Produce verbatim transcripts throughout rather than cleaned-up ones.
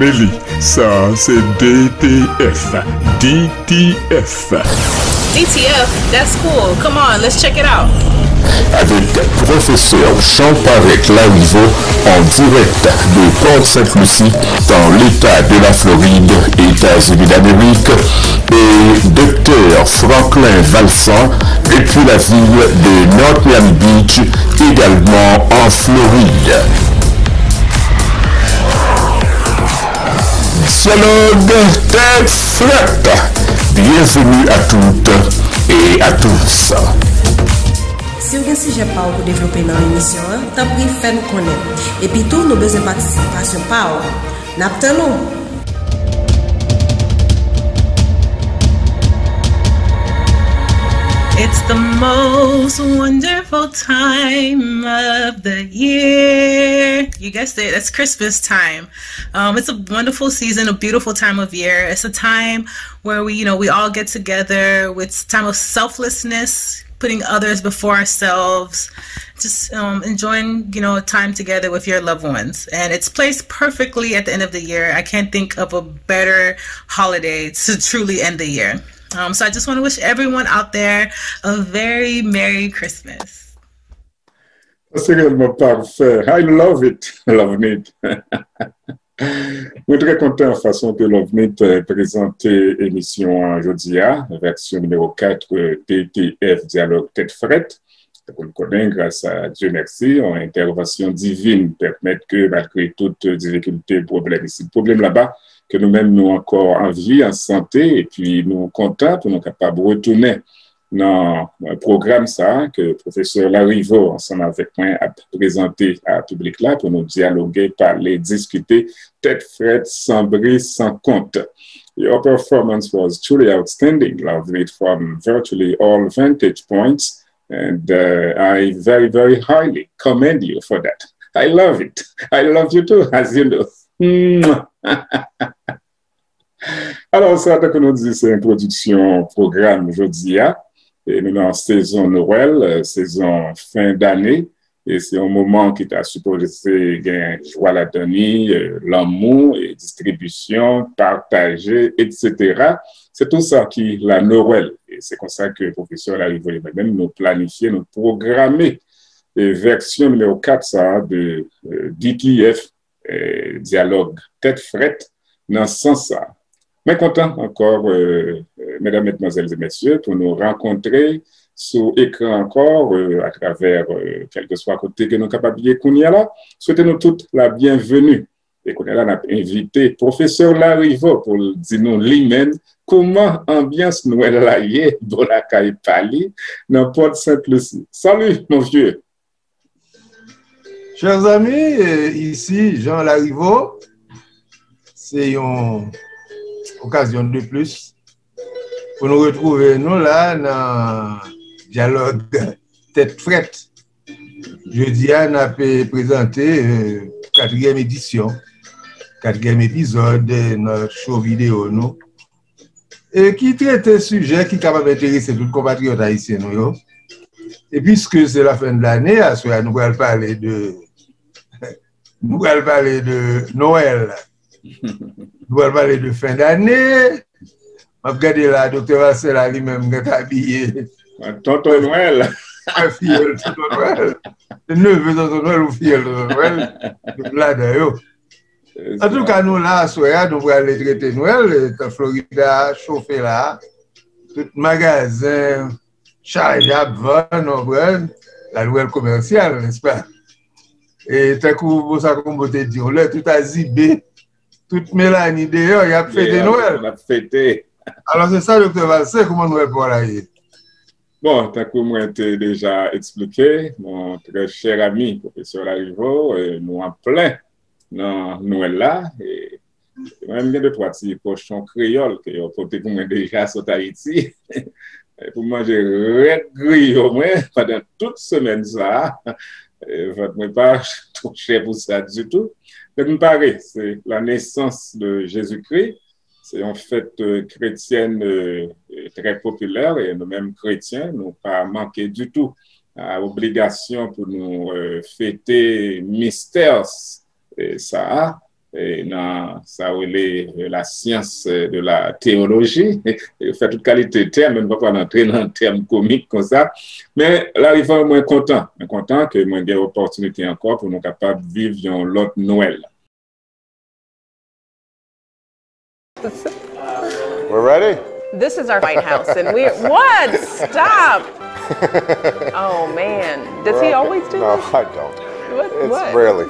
Meli, sa se D T F. D T F. D T F, that's cool. Come on, let's check it out. Avec professeur Jean Parrette Lariveau en direct de Port Sainte Lucie dans l'État de la Floride, États-Unis d'Amérique, et docteur Franklin Valcent depuis la ville de North Miami Beach, également en Floride. Dyalòg Tèt Frèt. Bienvenue à toutes et à tous. Si w gen sijè pa w pou devlope nan emisyon an, tanpri fè nou konnen. Epi tou, nou bezwen patisipasyon pa w. N ap tann ou! It's the most wonderful time of the year. You guessed it, it's Christmas time. Um, it's a wonderful season, a beautiful time of year. It's a time where we, you know, we all get together. It's a time of selflessness, putting others before ourselves, just um, enjoying, you know, time together with your loved ones. And it's placed perfectly at the end of the year. I can't think of a better holiday to truly end the year. Um, so I just want to wish everyone out there a very Merry Christmas. Sa se reyèlman pafè. I love it. Love it. Mwen trè kontan fason ke Love It, eh, prezante emisyon an jodi a, vèsyon nimewo kat, eh, D T F, Dyalòg Tèt Frèt. Tankou n konnen, gras a Dye mèsi, yon entèvansyon divin pèmèt ke, malgre tout difikilte, pwoblèm isi, pwoblèm laba, ke nou menm nou ankò an vi, an sante, epi nou kontan pou nou kapab retounen nan, eh, pwogram sa a ke pwofesè Larivo ansanm avèk mwen ap prezante a piblik la pou nou dyaloge, pale, diskite, tèt frèt, san bri, san kont. Your performance was truly outstanding, loving it from virtually all vantage points, and uh, I very, very highly commend you for that. I love it. I love you too, as you know. Mwah. Alò, sa, tankou nou di, se entwodiksyon pwogram jodi a. E nou nan sezon Nwèl, eh, sezon fen dane. E se yon moman ki ta sipoze gen jwa ladan li, eh, lanmou, e distribisyon, pataje, etsetera. Se tou sa ki la Nwèl. E se konsa ke pwofesè Larivo e mwen menm, nou planifye, nou pwograme, e vèsyon nimewo kat sa a de, eh, D T F, eh, dyalòg tèt frèt nan sans sa. Mwen kontan ankò, eh, eh, medam, medmwazèl e mesye, pou nou rankontre sou ekran ankò, eh, atravè, eh, kèlkeswa kote ke nou kapab ye kounye a la. Swete nou tout la byenveni. E kounye a la, n ap envite pwofesè Larivo pou l di nou li menm kòman anbyans Nwèl la ye bò lakay pa li nan Port Sainte Lucie. Salut, mon vieux! Chers amis, euh, ici Jean Larivo. Se yon okazyon de plis pou nou retwouve nou la nan dyalòg tèt frèt. Jodi a, n ap, eh, prezante, eh, katriyèm edisyon, katriyèm epizòd, eh, nan show videyo nou, e ki trete sijè ki kapab enterese tout konpatriyòt ayisyen nou yo. E piske se la fen de lane, aswè a nou pral pale de, nou pral pale de Nwèl. Nou pral pale de fen dane. M ap gade la, Doktè Valcin la, li menm, gentan abiye. Tonton Nwèl. Mwen fiyèl Tonton Nwèl. Se neve Tonton Nwèl ou fiyèl Tonton Nwèl. Tout ladan yo. Antouka, nou la aswè a, nou prale trete Nwèl, tan Florida chofe la. Tout magazen chaje ap vann, w konprann? La Nwèl komèsyal, nèspa? E tankou Bosa Konbo te di yon lè, tout azibe, tout Melanie deyò, y ap fete Nwèl. Y ap fete. Alò, se sa, Doktè Valcin, kòman Nwèl pa w la ye? Bon, tankou mwen te deja eksplike, mon très cher ami, pwofesè Larivo, eh, nou an plen nan Nwèl la. E mwen, m gen de twa ti kochon kreyòl ke yo pote pou mwen deja sot Ayiti. E pou manje rèd griyo mwen pandan tout semèn sa a. E vant mwen pa twò chè pou sa ditou. Donk, m pare. Se la nesans de Jezikri. Se yon fèt, eh, kretyèn, eh, trè popilè, e nou menm kretyen, nou pa manke ditou a obligasyon pou nou, eh, fete mistè, eh, sa a. e, nan sa yo rele, e, la science, e, de la théologie. Yo fè tout kalite tèm, men nou pa pral antre nan tèm komik konsa. Men, Larivan, mwen kontan. Mwen kontan ke mwen gen opòtinite ankò pou nou kapab viv yon lòt Nwèl. We're ready. This is our White House, and we what? Stop! Oh man, does he always do No, this? I don't. What? It's what? Rarely.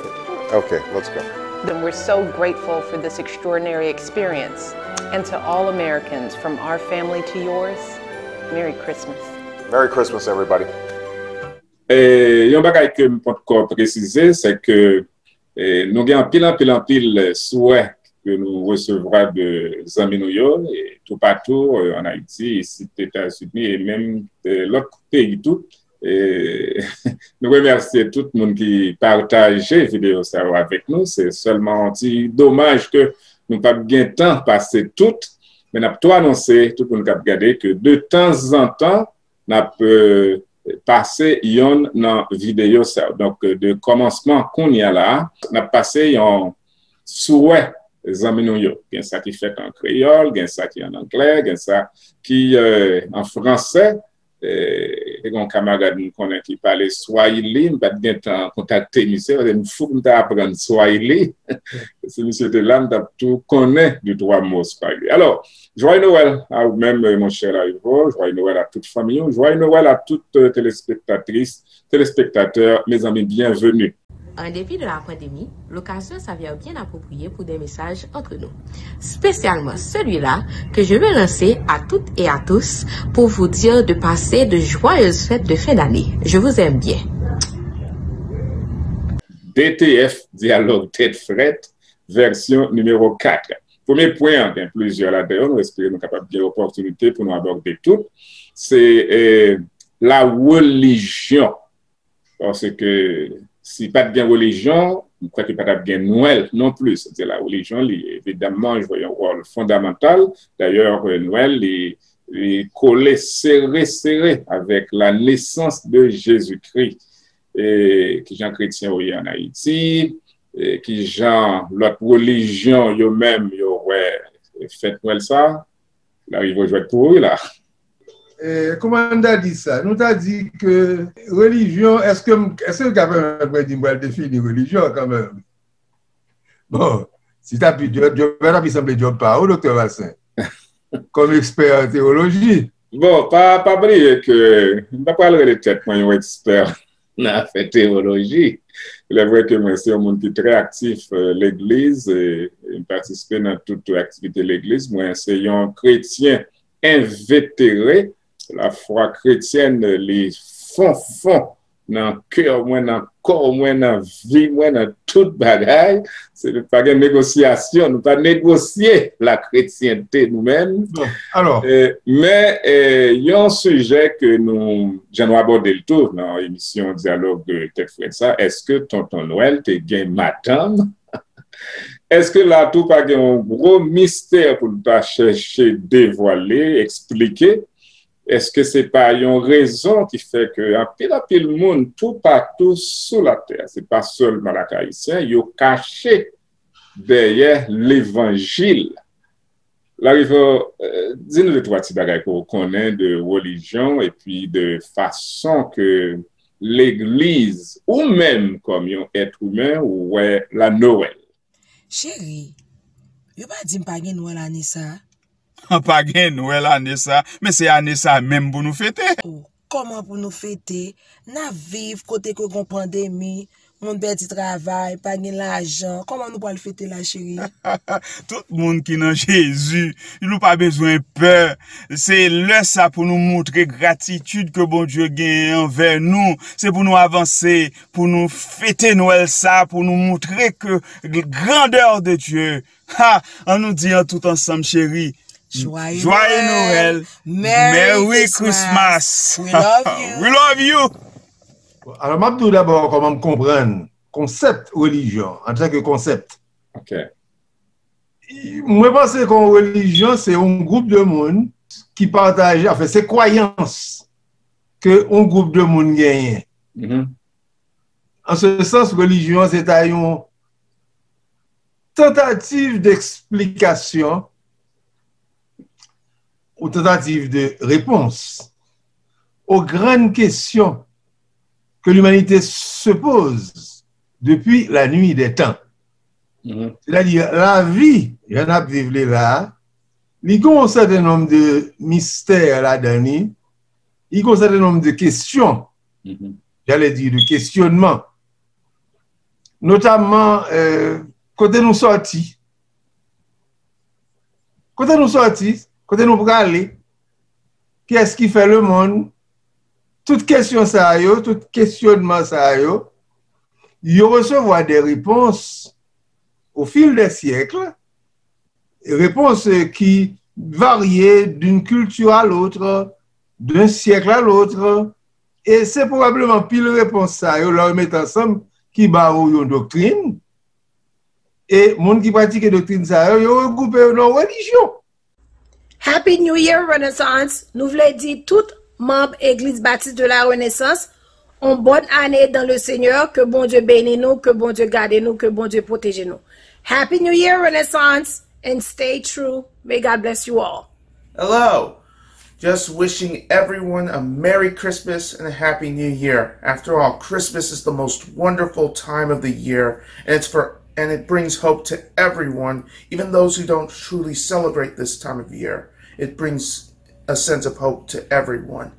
Okay, let's go. And we're so grateful for this extraordinary experience. And to all Americans, from our family to yours, Merry Christmas. Merry Christmas, everybody. E, yon bagay ke m poko presize, se ke, e, nou gen anpil, anpil, anpil, e, swè ke nou resevwa de zanmi nou yo, e, toupatou, e, an Ayiti, isit Etazini, e menm, e, lòt peyi tou. E, nou remèsye tout moun ki pataje videyo sa yo avèk nou. Se sèlman yon ti domaj ke nou p ap gen tan pase tout, men n ap tou anonse tout moun k ap gade ke de tanzantan, n ap, e, pase yonn nan videyo sa yo. Donk, e, de kòmansman kounye a la, n ap pase yon swè zanmi nou yo. Gen sa ki fèt an kreyòl, gen sa ki an anglè, gen sa ki, e, an fransè. E, te gen yon kamarad m konnen ki pale Swahili, m pa t gen tan kontakte misye, paske m fou pou m ta aprann Swahili. Si misye te la, m t ap tou konnen de twa mo Swahili. Alò, Joyeux Noël à ou menm, mon chè Larivo. Joyeux Noël à tout fanmi ou. Joyeux Noël à tout, e, telespektatris, telespektatè, mezanmi, byenveni. En dépit de la pandémie, l'occasion s'avère bien appropriée pour des messages entre nous. Spécialement celui-là que je veux lancer à toutes et à tous pour vous dire de passer de joyeuses fêtes de fin d'année. Je vous aime bien. D T F, Dyalòg Tèt Frèt, vèsyon nimewo kat. Premye pwen an, gen plizyè ladan yo, nou espere nou kapab gen opòtinite pou nou abòde tout. Se, e, la relijyon. Paske si pa t gen relijyon, m kwè ke pa t ap gen Nwèl non plis. Sètadi la relijyon, li evidamman jwe yon wòl fondamantal. Dayè, Nwèl, li, li kole sere sere avèk la nesans de Jezikri. E, kijan kretyen yo ye an Ayiti, e, kijan lòt relijyon yo menm yo wè fèt Nwèl sa, Larivo jwèt pou ou wi la. E, kòman n ta di sa? Nou ta di ke relijyon, èske m, èske l ka pèmèt mwen di m pral defini relijyon kanmenm? Bon, si t ap di djòb, djòb la t ap sanble djòb pa ou, Doktè Valcin, kòm ekspè an tewoloji. Bon, pa, pa bliye ke m pa pral rele tèt mwen yon ekspè nan afè tewoloji. Il est vrai que mwen se yon moun ki trè aktif, e, legliz, e, e m patisipe nan tout aktivite legliz. Mwen se yon kretyen envetere. Lafwa kretyèn, li fon fon nan kè mwen, nan kò mwen, nan vi mwen, nan tout bagay. Se, pa gen negosyasyon, nou pa negosye lakretyente nou menm. Bon, alò, E, men, e, yon sijè ke nou, jan nou abòde l tou nan emisyon Dyalòg, e, Tèt Frèt sa, èske Tonton Nwèl te gen madanm? Èske la tou pa gen yon gwo mistè pou n ta chèche devwale, eksplike? Èske se pa yon rezon ki fè ke anpil, anpil moun toupatou sou latè, se pa sèlman lak Ayisyen, yo kache dèyè levanjil? Larivo, e, di nou de twa ti bagay ke w konnen de relijyon epi de fason ke legliz, ou menm kòm yon èt imen, ou wè la Nwèl. Cheri, yo pa di m pa gen Nwèl ane sa? Pa gen Nwèl ane sa, men se ane sa menm pou nou fete. Oh, kòman pou nou fete? N ap viv kote ke gon pandemi, moun pèdi travay, pa gen lajan. Kòman nou pral fete la, cheri? Tout moun ki nan Jezi, nou pa bezwen pè. Se lè sa pou nou moutre gratitid ke Bondye genyen anvè nou. Se pou nou avanse, pou nou fete Nwèl sa, pou nou moutre ke grandeur de Dieu. Ha! An nou di an tout ansanm, cheri. Joyeux Joyeux Noël. Merry Merry Christmas. Christmas. We love you. We love you. Alò, m ap di w dabò kòman m konprann konsèp relijyon antanke konsèp. Ok. Mwen panse ke yon relijyon se yon gwoup de moun ki pataje, anfen, se kwayans ke yon gwoup de moun genyen. Mhm. An se sans, relijyon se ta yon, tentative d'explication ou tentative de réponse aux grandes questions que l'humanité se pose depuis la nuit des temps. Sètadi, lavi, jan n ap viv li la a, li gen yon sèten nonm de mistè ladan li, li gen yon sèten nonm de kesyon, j'allais dire de kesyonman, notamman, euh, kote nou sòti, kote nou sòti, kote nou prale, kiyès ki fè lemonn, tout kesyon sa yo, tout kesyonman sa yo, yo resevwa de repons au fil des siècles, réponses qui varient d'une culture à l'autre, d'un siècle à l'autre, e se pwobableman pil repons sa yo, lè yo met ansanm, ki ba ou yon doktrin, e moun ki pratike doktrin sa yo, yo regwoupe yo nan relijyon. Happy New Year, Renaissance! Nou vle di tout manm Egliz Batis de la Renaissance, on bonne année dans le Seigneur, ke Bondye beni nou, ke Bondye gade nou, ke Bondye pwoteje nou. Happy New Year, Renaissance, and stay true. May God bless you all. Hello. Just wishing everyone a Merry Christmas and a Happy New Year. After all, Christmas is the most wonderful time of the year, and it's for and it brings hope to everyone, even those who don't truly celebrate this time of year. It brings a sense of hope to everyone.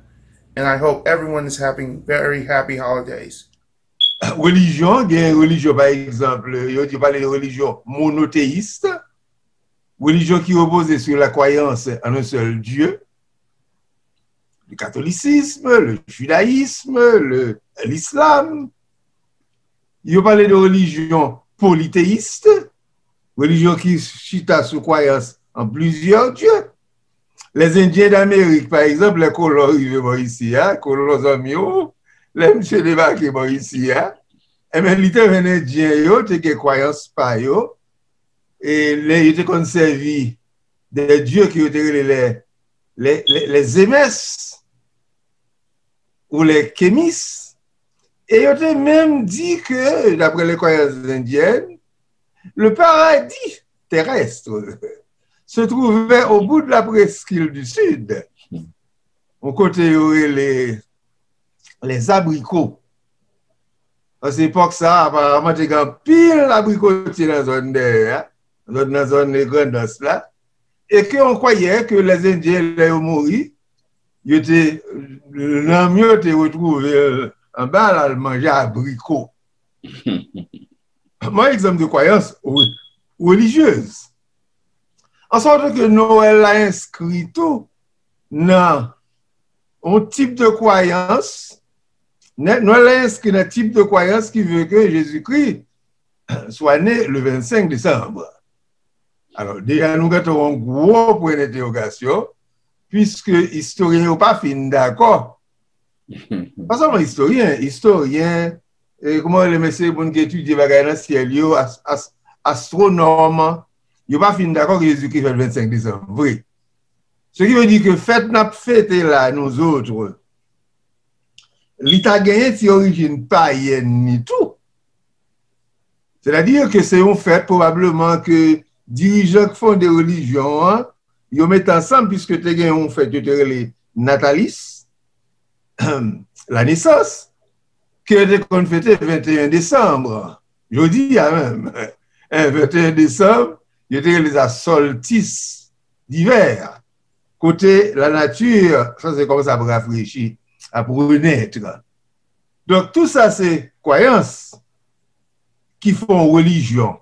And I hope everyone is having very happy holidays. Relijyon, gen relijyon, pa egzanp, yo, yo pale de relijyon monoteyis, relijyon ki repoze sou la kwayans an un sèl Dye, le katolisism, le jidayism, le, lislam. Yo pale de relijyon politeyis, relijyon ki chita sou kwayans an plizyè dye. Lèzendyen d'Amerik, pa egzanp, lè kolon rive bò isi a, kolon zanmi w, lè misye debake bò isi a, enben, li te jwenn Endyen yo te gen kwayans pa yo, e lè yo te konn sèvi de dye ke yo te rele lè, lè, lè, lè Zemès ou lè Kemis, e yo te menm di ke, d'après les croyances indiennes, le paradis terrestre se trouvait au bout de la presqu'île du Sud, yon kote yo rele les abricots. Paske epòk sa a, aparaman, te gen anpil abrikotye nan zòn dèyè a, nan zòn, nan zòn Grandans la, e ke on kwayè ke lèzendyen, lè yo mouri, yo te, nanm yo te retwouve l anba l al manje abriko. Mwen egzanp de kwayans relijyez. An sòt ke Nwèl la enskri tou nan yon tip de kwayans, Nwèl la enskri nan tip de kwayans ki vle ke Jezikri swa ne le vennsenk desanm. Alò, deja nou gentan yon gwo pwen entewogasyon, piske istoryen yo pa fin dakò. Pa sèlman istoryen, istoryen, e, kòman rele mesye moun ki etidye bagay nan syèl yo, as, as, astwonòm, yo pa fin dakò ke Jezikri fèt vennsenk desanm vre. Ce qui veut dire que fèt n ap fete la, nou zòt, li ta genyen ti orijin payèn ni tou. Sètadi ke se yon fèt pwobableman ke dirijan k fonde relijyon an, yo met ansanm, piske te gen yon fèt yo te rele natalis, la nesans, ke yo te konn fete venteyen desanm, jodi a menm. Venteyen desanm, yo te rele sa solstice d'hiver, kote lanati sanse kòmanse ap rafrechi, ap renèt. Donk, tou sa se kwayans ki fè yon relijyon.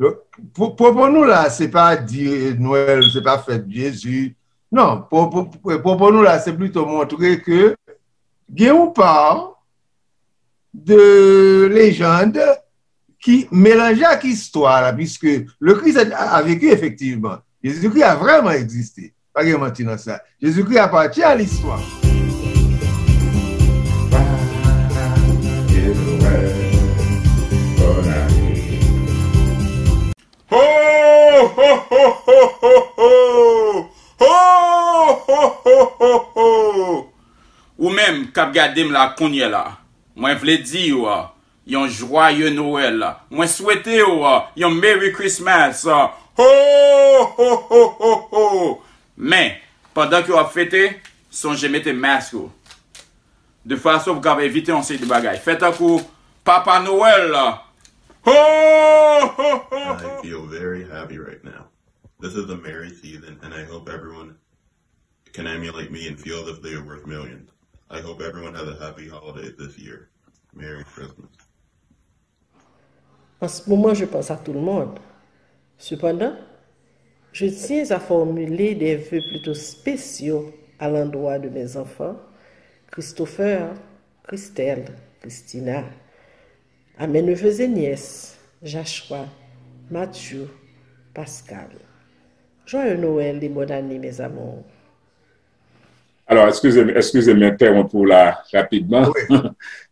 Donk, pwo-, pwopo nou la, se pa di Nwèl, se pa fèt Jezi. Non, pwo-, pwo-, pwopo nou la, se plito montre ke gen yon pa de lejand ki melanje ak istwa la, puisque le Christ a, a vécu effectivement. Jezikri a vrèman egziste. Pa gen manti nan sa. Jezikri apatyen a listwa. Ho, ho, ho, ho, ho! Ho, ho, ho, ho, ho! Ou menm k ap gade m la kounye a la, mwen vle di w, yon jwaye Nwèl. Mwen swete w yon Merry Christmas. Ho, ho, ho, ho, ho. Men, pandan ke w ap fete, sonje mete mask ou. De fason pou kapab evite yon seri de bagay. Fè tankou Papa Nwèl. Ho, ho, ho, ho. I feel very happy right now. This is a merry season, and I hope everyone can emulate me and feel as if they are worth millions. I hope everyone has a happy holiday this year. Merry Christmas. En ce moment, je pense à tout le monde. Cependant, je tiens à formuler des vœux plutôt spéciaux à l'endroit de mes enfants, Christopher, Christelle, Christina, à mes neveux et nièces, Joshua, Matthew, Pascal. Joyeux Noël et bonne année, mes amours. Alò, eskize m, eskize m entèwonp ou la rapidman,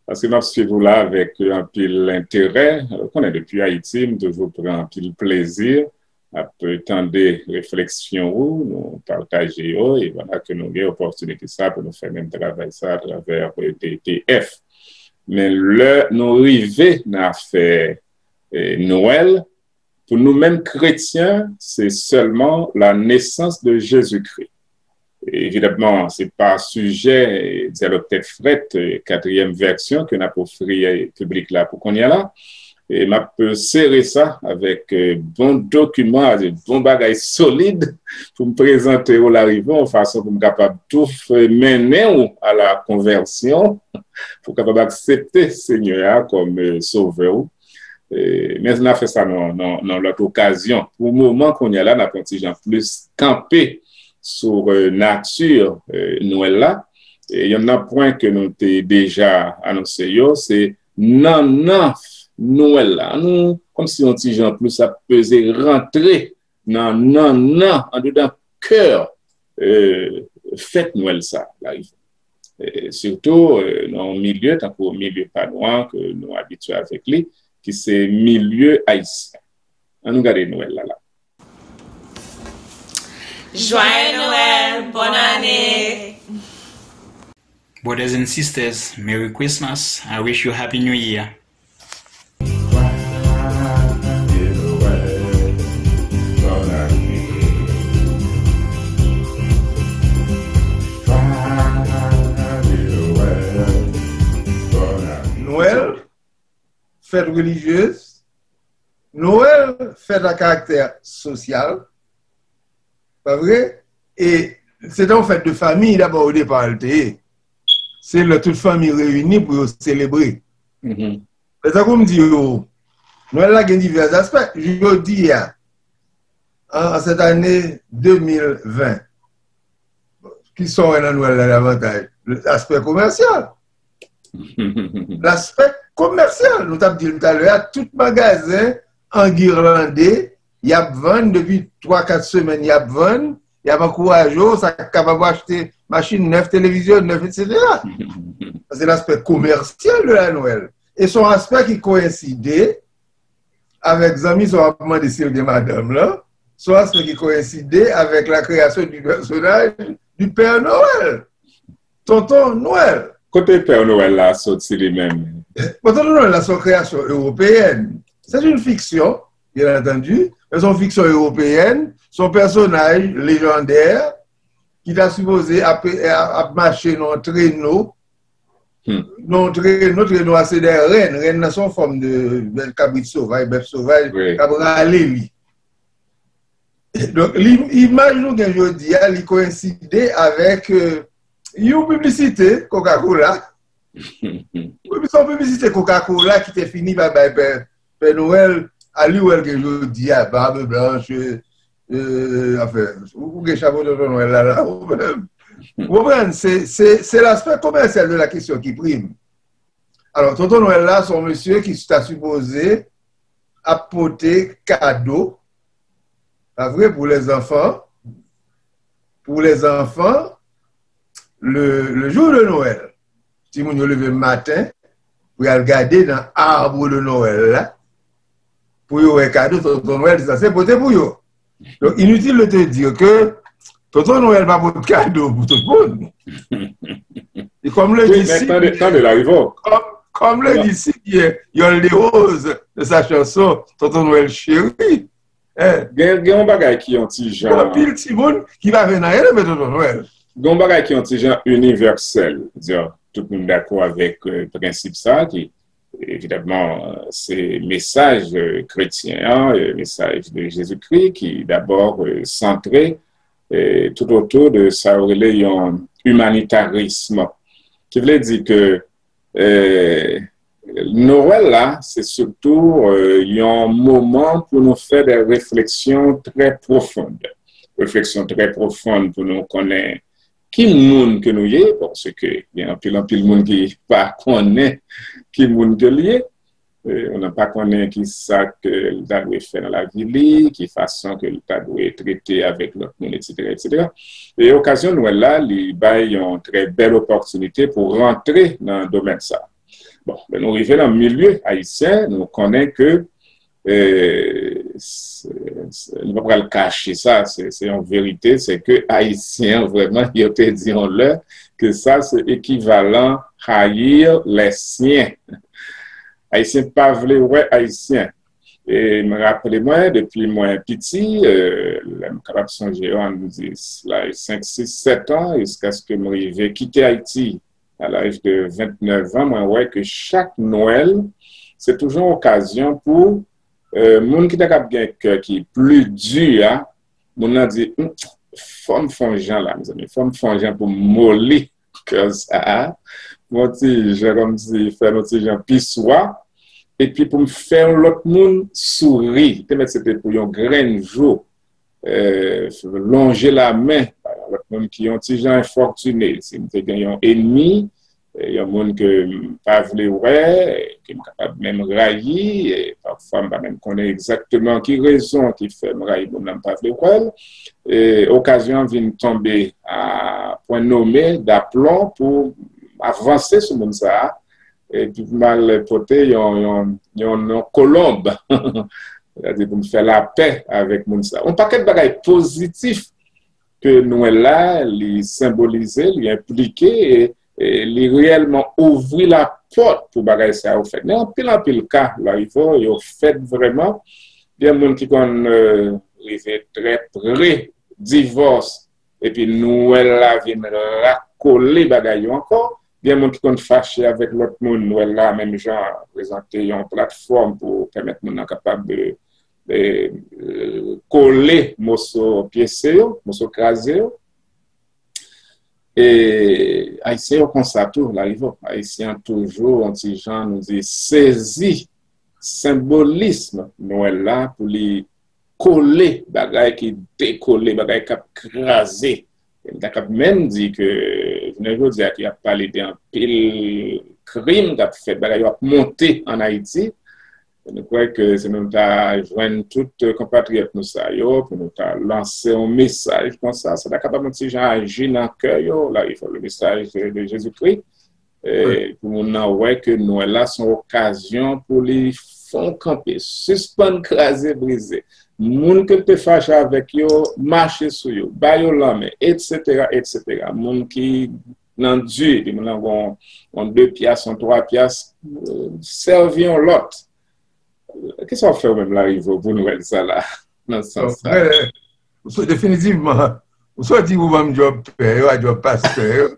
paske m ap swiv ou la avèk anpil enterè. Ou konnen depi Ayiti, m toujou pran anpil plezi ap tande refleksyon ou, nou pataje yo, e vwala ke nou gen opòtinite sa pou nou fè menm travay sa atravè D T F. Men lè nou rive nan afè Nwèl, pou nou menm kretyen, se sèlman la nesans de Jezikri. Evidamman, se pa sijè dyalòg tèt frèt, katriyèm vèsyon ke n ap ofri piblik la pou kounye a la. E m ap sere sa avèk bon dokiman, bon bagay solid pou m prezante w larive yon fason pou m kapab tou mennen w a la konvèsyon, pou w kapab aksepte Senyè a kòm sovè w. Men n a fè sa nan yon lòt okazyon. Pou moman kounye a la, n ap yon ti jan plis kanpe sou nati Nwèl la. Yonn nan pwen ke nou te deja anonse yo, se nannan Nwèl la. An nou kòmsi yon ti jan plis ap peze rantre nan nannan, andedan kè fèt Nwèl sa larive. Sitou nan yon milye tankou milye pa nou an ke nou abitye avèk li, ki se milye ayisyen. An nou gade Nwèl la la. Joyeux Noël, bonne année. Brothers and sisters, Merry Christmas. I wish you Happy New Year. Nwèl, fèt relijyez, Nwèl, fèt a karaktè sosyal, pa vre? E se te yon fèt de fanmi dabò o depa l te ye. Se lè tout fanmi reyini pou yo selebre. Men tankou m di w, Nwèl la gen divès aspè. Jodi a, an, an sèt ane de mil ven, kisa w wè nan Nwèl la davantaj? Aspè komèsyal. Laspè komèsyal, nou t ap di l talè a, tout magazen angirlande, y ap vann depi twa kat semèn, y ap vann, y ap ankouraje w, sa k kapab achte machin nèf, televizyon nèf, etsetera. Sa se laspè komèsyal de la Nwèl. E se yon aspè ki koyenside avèk zanmi sa w ap mande si l gen madanm lan, se yon aspè ki koyenside avèk la kreyasyon di pèsonaj di Pè Nowèl. Tonton Nwèl. Kote Pè Nowèl la soti li menm? Bon, Tonton Nwèl la se yon kreyasyon ewopeyèn. C'est une fiction, bien entendu, men se yon fiksyon ewopeyèn, se yon pèsonaj lejandè ki ta sipoze ap, ap mache nan yon treno, nan yon treno, treno a se de rèn, rèn nan se yon fòm de bèl kabrit sovaj, bèf sovaj, k ap rale li. Donk, li, imaj nou gen jodi a, li koyenside avèk yon piblisite Coca-Cola. Wi, se yon piblisite Coca-Cola ki te fini pa bay Pè, Pè Nowèl, a li wè l gen jodi a, barbe blanche, anfen, ou gen chapo Tonton Nwèl la, la, ou menm. Ou konprann? Se, se, se laspè komèsyal de la kesyon ki prim. Alò, Tonton Nwèl la, se yon mesye ki ta sipoze ap pote kado, pa vre, pou lèzanfan, pou lèzanfan, le, le jour de Noël. Timoun yo leve maten pou y al gade nan arbre de Noël la, pou yo wè kado Tonton Nwèl te sanse pote pou yo. Donc, inutile de te dire que Tonton Nwèl pa pote kado pou tout moun. E kòm le di, tande, tande la, Ivo. Comme le dit si bien Yol Desroses dans sa chanson Tonton Nwèl Cheri. Hein? Gen, gen yon bagay ki yon ti jan. Gen anpil timoun ki pa vle nan anyen nan men Tonton Nwèl. Gen yon bagay ki yon ti jan inivèsèl. Diyo, tout moun dakò avèk euh, prensip sa ki, evidemment, euh, se mesaj euh, kretyen an, euh, mesaj de Jezikri ki dabò euh, santre euh, tout otou de sa yo rele yon imanitarism. Ki vle di ke euh, Nwèl la, se sitou euh, yon moman pou nou fè de refleksyon trè pwofon. Refleksyon trè pwofon pou nou konnen ki moun ke nou ye, paske gen anpil anpil moun ki pa konnen ki moun ke l ye. Ou nan pa konnen ki sa ke l ta dwe fè nan lavi li, ki fason ke l ta dwe trete avèk lòt moun, etsetera, etsetera. E okazyon Nwèl la, li bay yon trè bèl opòtinite pou rantre nan domèn sa. Bon, lè nou rive nan milye ayisyen, nou konnen ke euh, nou pa pral kache sa, se yon verite, se ke Ayisyen an vrèman, yo te di yon lè ke sa se ekivalan haïr les siens. Ayisyen pa vle wè Ayisyen. E mwen raple mwen, depi mwen piti, euh, lè m kapab sonje, an di la, senk, sis, sèt an, jiskaske m rive kite Ayiti, a laj de vennèf an, mwen wè ke chak Nwèl, se toujou yon okazyon pou euh, moun ki ta kab gen kè ki pli di a, moun nan di, fò m fè yon jan la, mezanmi, fò m fè yon jan pou m moli kè sa a, yon ti jan kòmsi fè l yon ti jan pi swa, epi pou m fè yon lòt moun souri, te mèt se te pou yon grenn jou, euh, lonje lamen bay yon lòt moun ki yon ti jan enfòtine. Si m te gen yon enmi, euh, yon moun ke m pa vle wè, ke m kapab menm rayi, e pafwa m pa menm konnen egzakteman ki rezon ki fè m rayi moun nan, m pa vle wè l, e okazyon an vin tonbe a pwen nome, daplon, pou avanse sou moun sa a, epi pou m al pote yon, yon, yon, yon kolonb, sètadi pou m fè lapè avèk moun sa. Yon pakèt bagay pozitif ke Nwèl la, li senbolize, li enplike, e, e li reyèlman ouvri lapòt pou bagay sa yo fèt. Men anpil, anpil ka, Larifo, yo fèt vrèman. Gen moun ki konn euh, rive trè pre divòs, epi Nwèl la vin rakole bagay yo ankò. Gen moun ki konn fache avèk lòt moun, Nwèl la menm jan prezante yon platfòm pou pèmèt moun nan kapab euh, euh, kole moso pyese yo, moso kraze yo. E Ayisyen yo konsa tou, Larifo. Ayisyen an toujou yon ti jan, nou di, sezi senbolism Nwèl la pou li kole bagay ki dekole, bagay k ap kraze. E m ta kab menm di ke jounen jodi a ke y ap pale de anpil krim k ap fèt, bagay yo ap monte ann Ayiti. Nou kwè ke si nou ta jwenn tout konpatriyòt nou sa yo, pou nou ta lanse yon mesaj konsa, sa ta kapab yon ti jan aji nan kè yo, Larifo, le mesaj de Jezikri, e, pou moun nan wè ke Nwèl la se yon okazyon pou li fè yon kanpe, sispann kraze brize. Moun ke l te fache avèk yo, mache sou yo, ba yo lanmen, etsetera, etsetera. Moun ki nan di, di moun nan gon, gon de pyas, yon twa pyas, euh, sèvi yon lòt. Kisa w fè w menm Larifo pou Nwèl sa la, nan sans sa? Bon, definitivman, ou sot di ou ban m djòb pè yo a djòb pastè yo.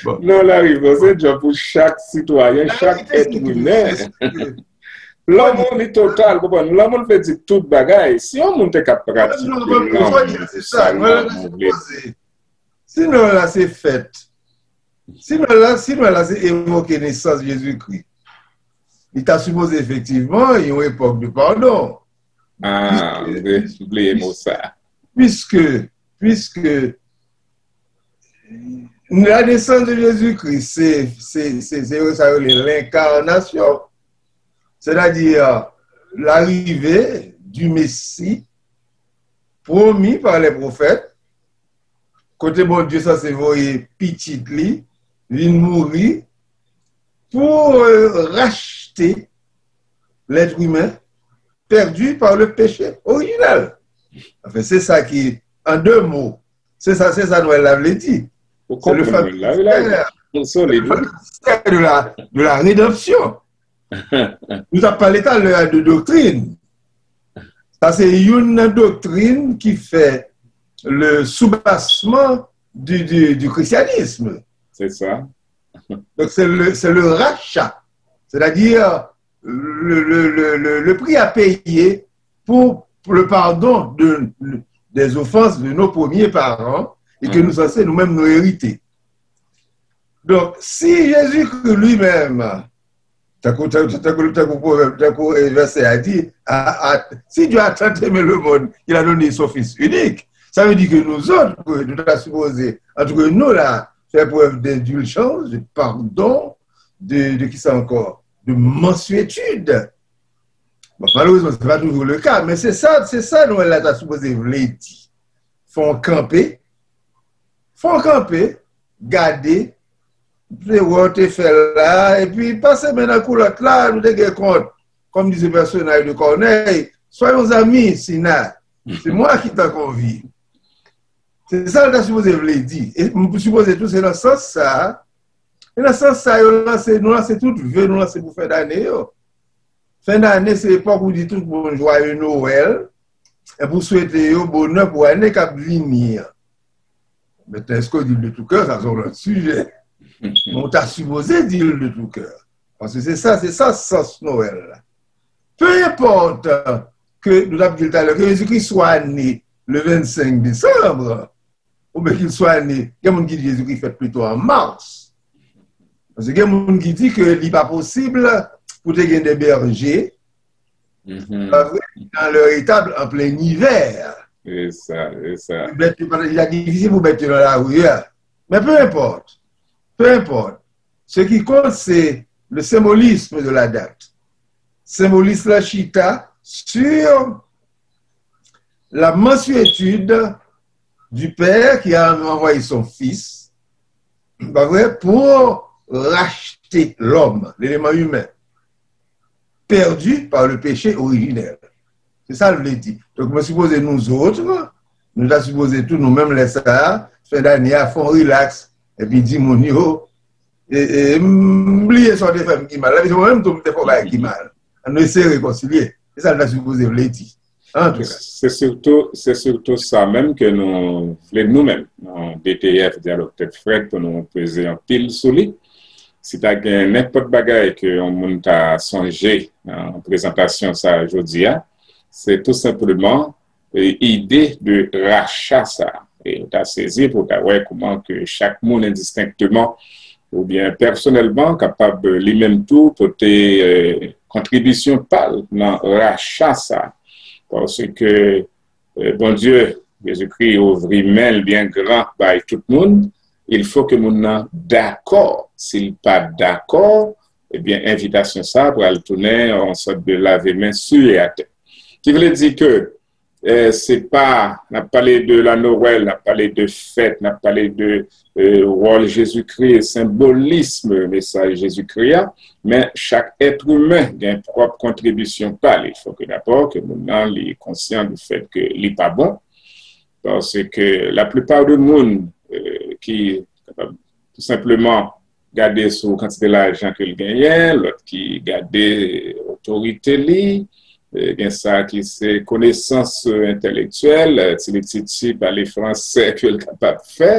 Bon. Non, Larifo, se djòb pou chak sitwayen, chak èt imen. Lanmou li total, konprann? Lanmou vle di tout bagay. Si yon moun te ka pratike lanmou, se sa lanmou vle di. Si Nwèl la se fèt, si Nwèl la, si Nwèl la se evoke nesans Jezikri, li ta sipoze efektivman yon epòk de padon. Ah, m te bliye mo sa. Piske, piske la nesans de Jezikri, se, se, se, se sa yo rele lenkarnasyon. Sètadi, larive di Mesi pwomi pa lè pwofèt, kote Bondye sanse voye pitit li vin mouri pou rachte lèt imen pèdi pa le peche orijinal. Anfen, se sa ki, an de mo, se sa, se sa Nwèl la vle di. Se le fabulistè. Solid, wi. Mystère de la, de la rédemption. Nou t ap pale talè a de doktrin. Sa se youn nan doktrin ki fè le soubassement du, du, du christianisme. C'est ça. Donc c'est le, c'est le rachat, c'est-à-dire le, le, le, le, le prix à payer pour, pour le pardon de, des offenses de nos premiers parents et que nous censés nous-mêmes nous hériter. Donc, si Jésus-Christ lui-même, tankou, tankou, tankou, tankou pwovèb, tankou, eh, vèsè a di, a, a, si Dieu a tant aimé le monde, il a donné son Fils unique, sa vle di ke nou zòt, ke nou ta sipoze, antre nou la, fè prèv d'indulgence, de pardon, de, de ki sa ankò? De mansuétude. Bon, malerezman, se pa toujou le ka, men se sa, se sa Nwèl la ta sipoze vle di. Fè w kanpe, fè w kanpe, gade, se wè w te fè l la, epi pase men nan koulòt la, nou te gen kont, comme disait personnage de Corneille, soyons amis, Sina. C'est moi qui t'en convie. Se sa l ta sipoze vle di. E m sipoze tou, se nan sans sa, e nan sans sa, yo lanse, nou lanse tout ve nou lanse pou fen dane yo. Fen dane, se epòk ou di tout moun joyeux Noël, epi ou swete yo bonè pou ane k ap vini an. Mentnan, èske w di l de tout kè, sa se yon lòt sijè. Men ou ta sipoze di l de tout kè. Paske se sa, se sa sans Nwèl la. Peu importe ke nou t ap di l talè, ke Jezikri swa ne le vennsenk desanm, oubyen ke l swa ne, gen moun ki di Jezikri fèt plito an mas. Paske gen moun ki di ke li pa posib pou te gen de bèje, pa vre, dans leur étable en plein hiver. E sa, e sa. Bèt yo pa, li ta difisil pou bèt yo nan lari a. Men peu importe, peu importe. Ce qui compte, c'est le symbolisme de la date. Senbolis la chita sur la mansuétude du Père qui a envoyé son Fils, pa vre, pour racheter l'homme, l'élément humain, perdu par le péché originel. Se sa l vle di. Donk, mwen sipoze nou zòt, nou ta sipoze tou, nou menm lè sa a, fen dane a, fè yon rilaks, epi di moun yo, e, e, m bliye sa w te fè m ki mal. Lavi se mwen menm tou m te fè w bagay ki mal. Ann nou eseye rekonsilye. Se sa l ta sipoze vle di. Antouka. Se sitou, se sitou sa menm ke nou vle nou menm, nan D T F, Dyalòg Tèt Frèt, pou nou peze anpil sou li. Si ta gen nenpòt bagay ke yon moun ta sonje nan prezantasyon sa a jodi a, se tou senpleman, e, ide de racha sa a. E ou ta sezi pou w ta wè kouman ke chak moun endistenkteman, oubyen pèsonèlman, kapab li menm tou pote, e, kontribisyon pa l nan racha sa a. Paske, e, Bondye, Jezikri ouvri men l byen gran bay tout moun, il faut que moun nan dakò. Si l pa dakò, ebyen, envitasyon sa a pral tounen yon sòt de lave men siye atè. Ki vle di ke, e, se pa, n ap pale de la Noël, n ap pale de fèt, n ap pale de, e, wòl Jezikri, senbolism mesaj Jezikri a, men chak èt imen gen pwòp kontribisyon pa li. Fò ke dabò ke moun nan li konsyan du fèt ke li pa bon, paske laplipa de moun, e, ki kapab tou senpleman gade sou kantite lajan ke l genyen, lòt ki gade otorite li, e, gen sa ki se konesans, e, entèlektyèl, e, ti li titi pale fransè ke l kapab fè,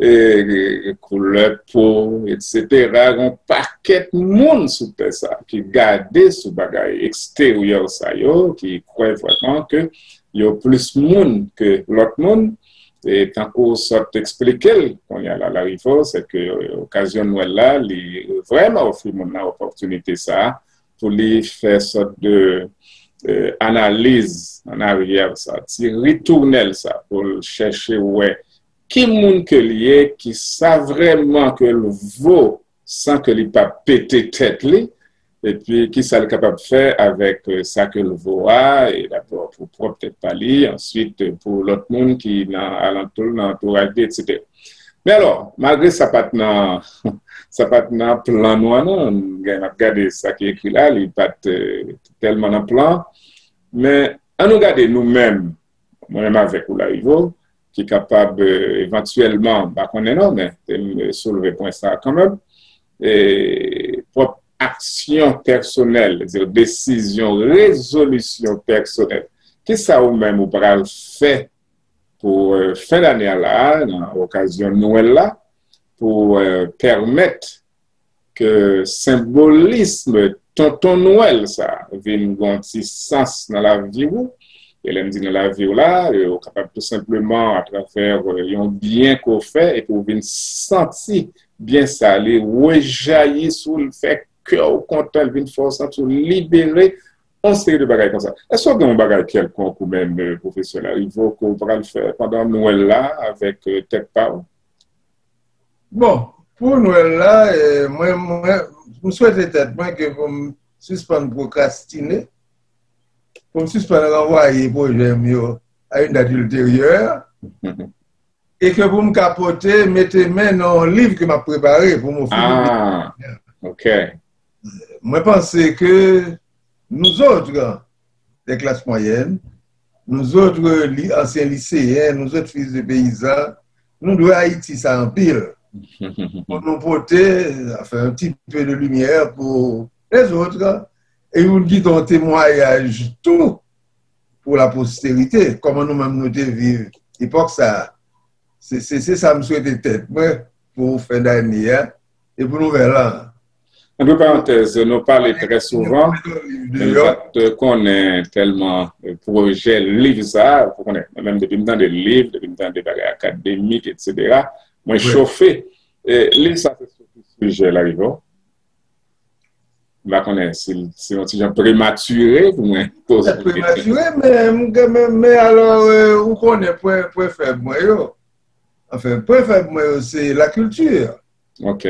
e, koulè po, etsetera. Gen yon pakèt moun sou tè sa ki gade sou bagay eksteryè sa yo, ki kwè vrèman ke yo plis moun ke lòt moun, e tankou w sot eksplike l, kounye a la, Larifo, se ke okazyon Nwèl la, li vrèman ofri moun nan opòtinite sa a pou li fè sòt de, e, analiz an aryè sa, ti ritounèl sa, pou l chèche wè ki moun ke l ye, ki sa vrèman ke l vo, san ke li pa pete tèt li, epi ki sa l kapab fè avèk, e, sa ke l vo a, e dabò pou pwòp tèt pa li, answit, e, pou lòt moun ki nan alantou l, nan antouraj li, etsetera. Men alò, malgre sa pa t nan, sa pa t nan plan nou an, non, gen, n ap gade sa ki ekri la, li pa t, e, tèlman nan plan, men ann nou gade nou menm, mwen menm avèk ou, Larifo, ki kapab, eh, evantyèlman, m pa konnen non, men m soulve pwen sa kanmenm, eh, pwòp aksyon pèsonèl, desizyon, rezolisyon pèsonèl. Kisa ou menm ou pral fè pou, eh, fen dane a la, nan okazyon Nwèl la, pou, eh, pèmèt ke senbolism Tonton Nwèl sa vin gon ti sans nan lavi w. E lè m di nan lavi w la, eh, ou kapab tou senpleman atravè, eh, yon byen ke w fè, epi w vin santi byen sa, li rejayi sou w, l fè kè w kontan, l vin fè w santi w libere, yon seri de bagay konsa. Èske w gen yon bagay kèlkonk ou menm, eh, pwofesè Larivot, ke w pral fè pandan Nwèl la avèk, eh, tèt pa w? Bon, pou Nwèl la, eh, mwen, mwen, m swete tèt mwen ke pou m sispann pwokrastine, pou m sispann ranvwaye pwojè m yo a yon dat ilteryè, e ke pou m ka pote, mete men nan yon liv ke m ap prepare pou m ofri piblik. Ah, ok. Mwen panse ke nou zòt, de klas mwayèn, nou zòt, li, ansyen liseyen, nou zòt fis de peyizan, nou dwe Ayiti sa anpil. Pou nou pote, anfen, yon ti pe de limyè pou lezòt, e yon, kite yon temwayaj tou pou laposterite, kòman nou menm nou te viv epòk sa a. Se, se, se sa m swete tèt mwen pou fen dane a e pou nouvèl an. Antre parantèz, nou pale trè souvan, men m pa t konnen tèlman, eh, pwojè liv sa a. Ou konnen, mwen menm depi m tande liv, depi m tande bagay akademik, etsetera, mwen chofe. Eh, liv sa se sou ki sijè, Larivot? M pa konnen si se yon ti jan prematire pou mwen poze yon kesyon. Prematire, men, men, men alò, eh, ou konnen pwen, pwen fèb mwen yo. Anfen, pwen fèb mwen yo, se lakilti. Ok.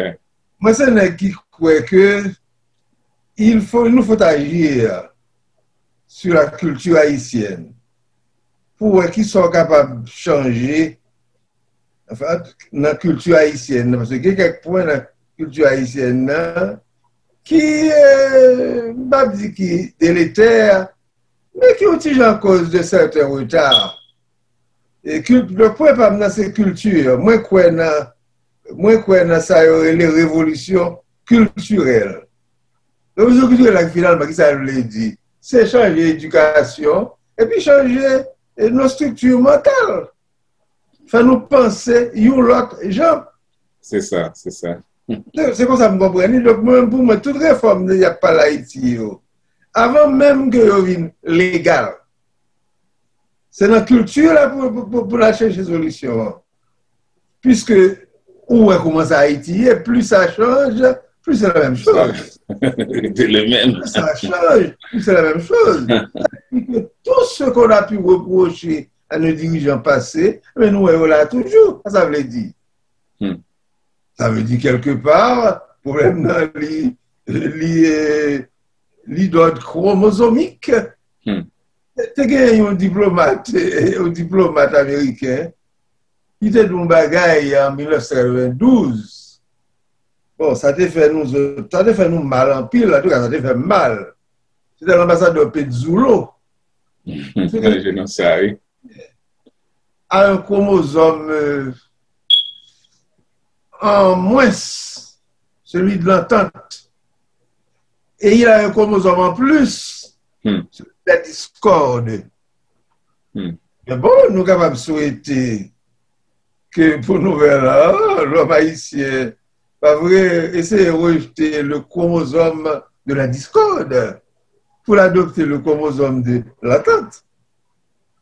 Mwen se nèg ki kwè ke il faut, il nous faut agir sur la culture haïtienne pou wè kisa w kapab chanje, anfen, nan kilti ayisyèn nan, paske gen kèk pwen nan kilti ayisyèn nan ki, eh, m p ap di ki deletè, men ki yon ti jan koz de sèten reta. E kil-, donk, pwen pa m nan se kilti. Mwen kwè nan, mwen kwè nan sa yo rele revolisyon kiltirèl. Revolisyon kiltirèl la, finalman, ki sa l vle di? Se chanje edikasyon, epi chanje, eh, nos estrikti mantal. Fè nou panse yon lòt jan. Se sa, se sa. Se, se konsa m konprann li. Donk, mwen menm, pou mwen, tout refòm y ap pale Ayiti yo, avan menm ke yo vin legal, se nan kilti la pou, pou, pou, pou n al chèche solisyon an. Piske ou wè kòman sa Ayiti ye, plis sa chanj, plis se la menm choz. Rete le menm. Plis sa chanj, plis se la menm choz. Tout ce qu'on a pu reprocher à nos dirigeants passés, men nou wè yo la toujou. Sa sa vle di? Hmm. Sa vle di, kèlke pa, pwoblèm nan, li, li, eh, li dòd kwomozomik. Hmm. Te gen yon diplomat, yon diplomat ameriken, ki te di yon bagay an mil nèf san katrevendouz. Bon, sa te fè nou, sa te fè nou mal anpil, antouka, sa te fè m mal. Se te lanbasadè Petzulo. Mwen sonje non sa, wi. A yon kwomozòm, euh, an mwens, celui de l'entente. Et il a un chromosome en plus, hmm, celui de la discorde. Hmm. Men bon, nou kapab swete ke pou nouvèl an, lòm ayisyen, pa vre, eseye rejte le chromosome de la discorde pou l adopte le chromosome de l'entente.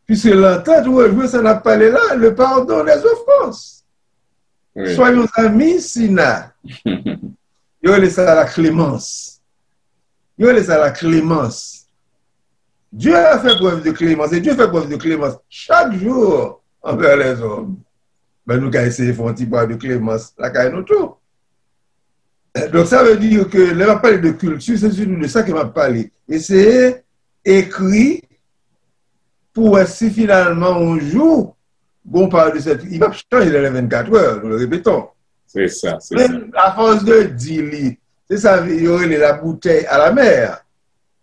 Puisque l'entente rejoint sa n ap pale la, le pardon des offenses. Wi. Soyons amis, Sina. Yo rele sa la clémence. Yo rele sa la clémence. Dieu a fait preuve de clémence, et Dieu fait preuve de clémence chaque jour envers les hommes. Ben, nou ka eseye fè yon ti pwa de clémence lakay nou tou. Donk, sa vle di ke lè m ap pale de kilti, se sitou de sa ke m ap pale. Eseye ekri pou wè si finalman yon jou, bon, pale de sèt, li p ap chanje nan lè vennkat è, nou le répétons. Se sa, se sa. Men, afòs de di li, se sa yo rele la bouteille à la mer.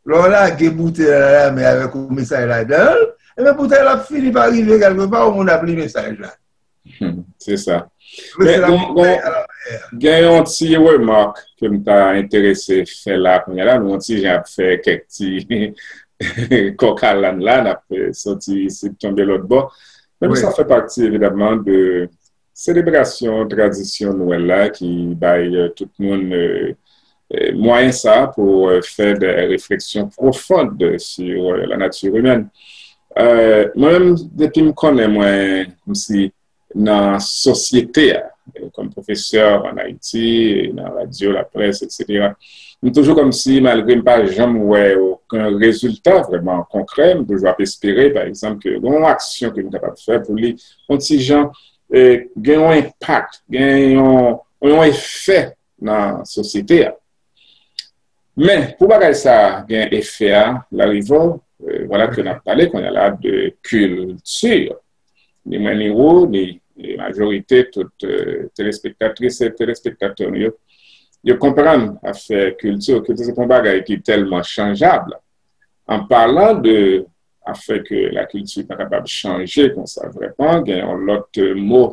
Lè w lage boutèy la nan lamè avèk yon mesaj ladan l, Ebyen, poutèt l ap fini pa rive kèlkepa, yon moun ap li mesaj la. Se sa. Men, gen, gen yon ti remak ke m ta enterese fè la kounye a la. Nou yon ti jan ap fè kèk ti kòkalann la, n ap, eh, soti isit tonbe lòt bò. Men sa fè pati, evidamman, de selebrasyon tradisyon Nwèl la ki bay, eh, tout moun, eh, eh, mwayen sa pou, eh, fè de refleksyon pwofond sur, eh, la nature humaine. Eh, mwen menm, depi m konnen mwen, kòmsi nan sosyete a, eh, kòm pwofesè ann Ayiti, nan radyo, laprès, etsetera, m toujou kòmsi, malgre m pa janm wè okenn rezilta vrèman konkrè, m toujou ap espere, pa egzanp, ke gen yon aksyon ke m kapab fè pou li, yon ti jan, eh, gen yon enpak, gen yon, yon efè nan sosyete a. Men, pou bagay sa a gen efè a, Larivò, eh, vwala ke n ap pale kounye a la de kilti. Ni mwen, ni ou, ni, ni majorite tout, eh, telespektatris e telespektatè nou yo, yo konprann afè kilti. Kilti se pa yon bagay ki tèlman chanjab. An palan de afè ke lakilti pa kapab chanje konsa vrèman, gen yon lòt mo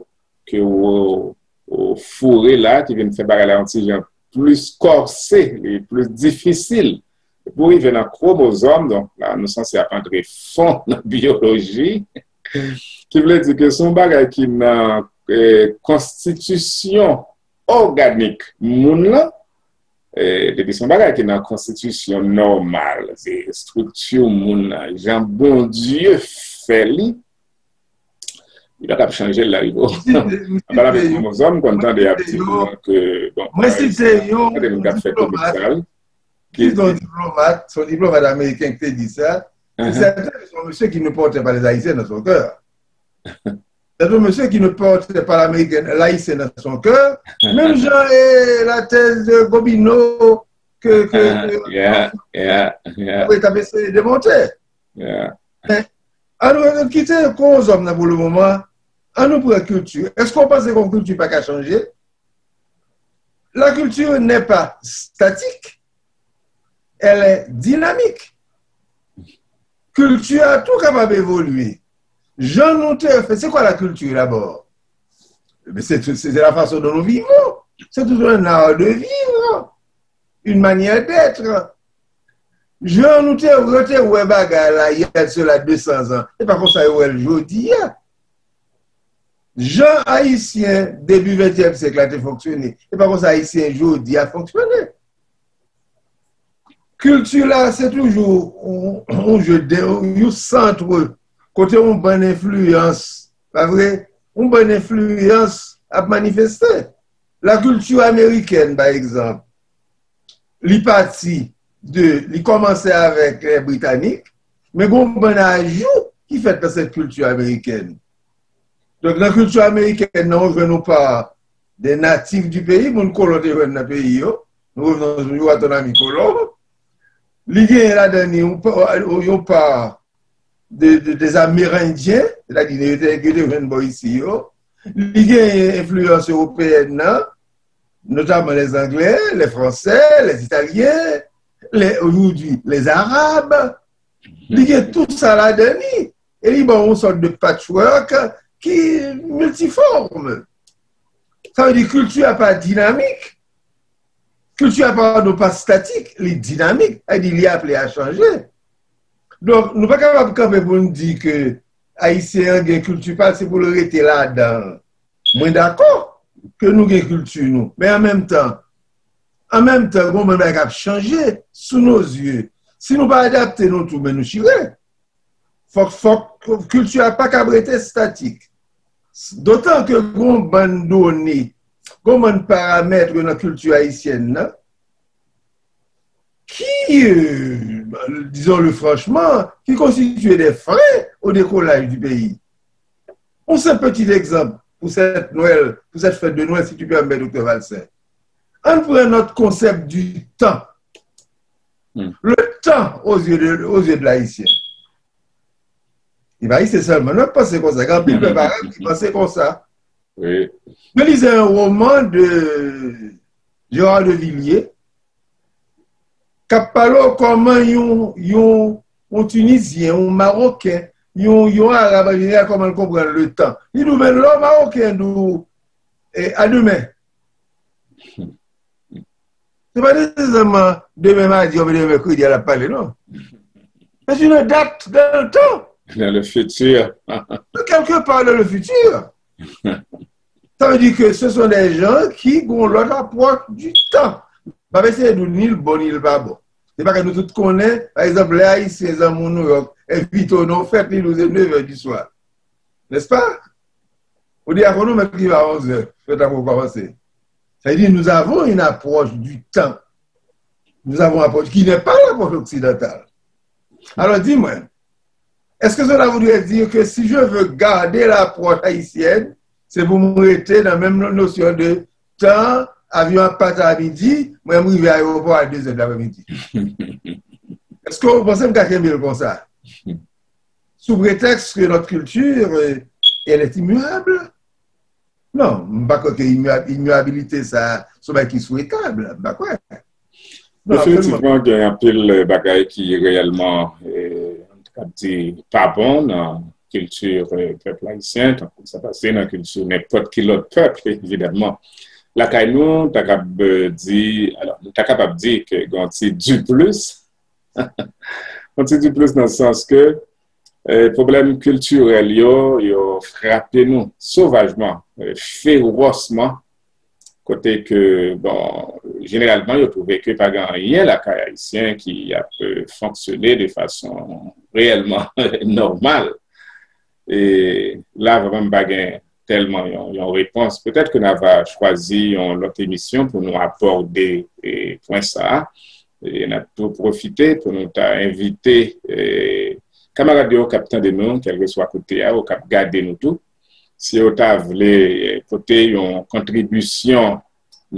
ke w, w foure la, ki vin fè bagay la yon ti jan plis kòse, li plis difisil pou rive nan kwomozòm. Donk, la, nou sanse ap antre fon nan biyoloji, ki vle di ke se yon bagay ki nan, eh, konstitisyon òganik moun lan, eh, depi se yon bagay ki nan konstitisyon nòmal, se estrikti moun nan, jan Bondye fè li, li pa t ap chanje l, Larivò. An palan de kwomozòm, m konn tande y ap di ke, bon, mwen site yon diplomat, ki se yon diplomat, se yon diplomat ameriken ki te di sa. C'est certain, c'est un monsieur qui ne portait pas les Haïtiens dans son cœur. C'est un monsieur qui ne portait pas l'Américain, l'Haïtien dans son cœur. Menm jan e la thèse de Gobineau ke, ke, ke, yeah, yeah, yeah, wi, t ap eseye demonte. Yeah. Men, an nou kite kwomozòm nan pou le moman, an nou pran kilti. Èske w panse ke yon kilti pa ka chanje? La culture n'est pas statique, elle est dynamique. Kilti a tou kapab evolye. Jan nou te fè, c'est quoi la culture d'abord? Ebyen, c'est tout, c'est la façon dont nous vivons. C'est tout un art de vivre, une manière d'être. Jan nou te, yo te wè bagay la, il y a de cela deux cents ans, se pa konsa yo wè l jodi a. Jan Ayisyen debi ventyèm syèk la te fonksyone, se pa konsa Ayisyen jodi a fonksyone. Kilti la, se toujou yon, yon je de, yon sant kote yon bann enfliyans, pa vre? Yon bann enfliyans ap manifeste. La kilti amerikèn, pa egzanp, li pati de, li kòmanse avèk, eh, Britanik, men gon bann ajou ki fèt nan sèt kilti amerikèn. Donk, nan kilti amerikèn nan, ou jwenn yon pa de natif du pays, moun kolon te jwenn nan peyi yo. Nous revenons toujours à ton ami Colomb. Li genyen ladan li yon pa, yon pa de, de, des Amérindiens, sètadi nèg yo te, yo te jwenn bò isi yo. Li genyen enfliyans ewopeyèn nan, notamment les Anglais, les Français, les Italiens, les, aujourd'hui, les Arabes. Li gen tout sa ladan li. E li ba w yon sòt de patchwork ki miltifòm. Sa vle di kilti a pa dinamik. Kilti a, padon, pa statik, li dinamik. Sa vle di li aple a chanje. Donk, nou pa kapab kanpe pou n di ke Ayisyen an gen kilti pa l, se pou l rete ladan l. Mwen dakò ke nou gen kilti nou, men an menm tan, an menm tan, gon bann bagay k ap chanje sou nos yeux. Si nou pa adapte nou tou, men nou chire. Fòk, fòk kilti a pa kab rete statik. Dotan ke gon bann done, gon bann paramèt nan kilti ayisyèn nan, ki, euh, disons-le franchement, ki konstitiye de frein au décollage du pays. Un simple petit exemple pour cette Noël, pour cette fête de Noël, si tu permets, Doktè Valcin. Ann pran notre concept du temps. Hmm. Le temps aux yeux de, aux yeux de l'Haïtien. E pa Ayisyen sèlman, non, k panse konsa. Gen anpil pèp arab ki panse konsa. Wi. Je lisais un roman de Gérard de Villiers, k ap pale w kòman yon, yon, yon Tinizyen, yon Mawoken, yon, yon Arab an jeneral, kòman l konprann le tan. Li di w, men lè yon Mawoken di w, e, à demain. Se pa nesesèman demen madi oubyen demen mèkredi a l ap pale, non. C'est une date dans le temps. Dans le futur. Quelque part dans le futur. Ça veut dire que ce sont des gens qui ont l'autre approche du temps. M ap eseye di w ni l bon ni l pa bon. Se bagay nou tout konnen, pa egzanp, lè Ayisyen zanmi w Nouyòk envite w nan yon fèt, li di w se neuf heures du soir. N'est-ce pas? Ou di avan nou mèt rive a onze heures, fèt ap kòmanse. Ça veut dire nous avons une approche du temps. Nous avons une approche qui n'est pas l'approche occidentale. Alors dis-moi, est-ce que cela voudrait dire que si je veux garder l'approche haïtienne, c'est pour me rester dans la même notion de temps, avion à partir à midi, moi je arrive à l'aéroport à deux heures de l'après-midi. Est-ce que vous pensez que je vais comme ça? Sous prétexte que notre culture, euh, elle est immuable? Non, m pa kwè ke immuabilité sa, se yon bagay ki souhaitable, m pa kwè. Definitivman, gen anpil bagay ki reyèlman, eh, nou ka di, pa bon nan kilti, eh, pèp ayisyen, tankou sa pase nan kilti nenpòt ki lòt pèp, evidamman. Lakay nou, ta kab, eh, di, alò, nou ta kapab di ke gen yon ti diplis, yon ti diplis nan sans ke, eh, pwoblèm kiltirèl yo, yo frape nou sovajman, eh, ferosman, kote ke, bon, jeneralman, yo twouve ke pa gen anyen lakay ayisyen ki ap, eh, fonksyone de fason reyèlman nòmal. E la, vrèman, m pa gen tèlman yon, yon repons. Petèt ke n a va chwazi yon lòt emisyon pou nou abòde, eh, pwen sa a. E n ap tou pwofite pou nou ta envite, eh, kamarad yo k ap tande nou, kèlkeswa kote a, ou k ap gade nou tou. Si yo ta vle, eh, pote yon kontribisyon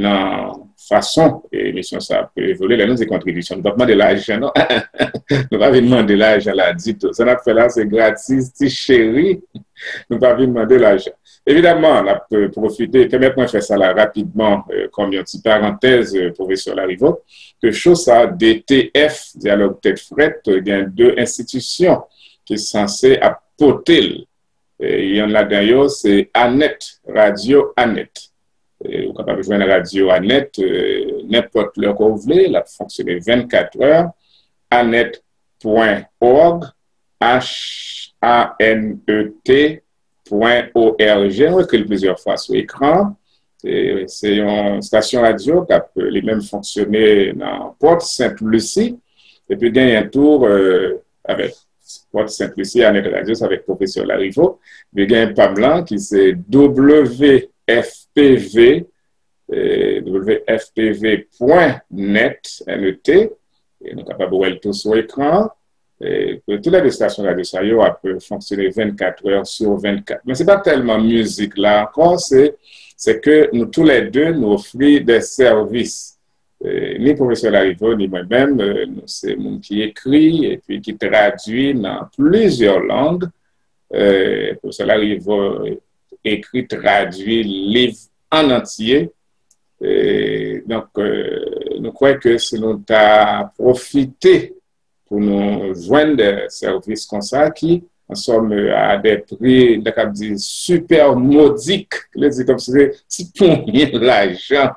nan fason, eh, emisyon sa ap evolye, lè nou di kontribisyon, nou p ap mande lajan, non. Nou pa vin mande lajan la ditou. Sa n ap fè la, se gratis, ti cheri. Nou pa vin mande lajan. Evidamman, n ap, eh, pwofite, pèmèt mwen fè sa la rapidman, eh, kòm yon ti parantèz, eh, pwofesè Lariveaux, ke cho sa, D T F, Dyalòg Tèt Frèt, eh, gen de enstitisyon ki sanse ap pote l. Eh, yonn ladan yo, se Anèt, Radyo Anèt. Eh, ou kapab jwenn Radyo Anèt, eh, nenpòt lè ke w vle, l ap fonksyone vennkat è, anèt pwen òg, H A N E T pwen O R G, nou ekri l plizyè fwa sou ekran. Se, se yon estasyon radyo k ap, eh, li menm fonksyone nan Pòt Sent Lisi. Epi genyen tou, eh, avèk Pòt Sent Lisi, Anèt Radyo, se avèk pwofesè Lariveaux. Epi genyen pa m lan ki se W F P V, eh, W F P V pwen nèt, N E T. E nou kapab wè l tou sou ekran an. E, tout lè de estasyon radyo sa yo ap, eh, fonksyone vennkat è sou vennkat. Men se pa tèlman mizik la ankò, se, se ke nou toulède nou ofri de sèvis. Eh, ni pwofesè Lariveaux, ni mwen menm, eh, nou se moun ki ekri epi ki tradui nan plizyè lang. Eh, pwofesè Lariveaux ekri, tradui liv an antye. Eh, donk, eh, nou kwè ke si nou ta pwofite pou nou jwenn de sèvis konsa ki, an sòm, a de pri, nou ta kab di, sipè modik, ki vle di kòmsi se ti ponyen lajan.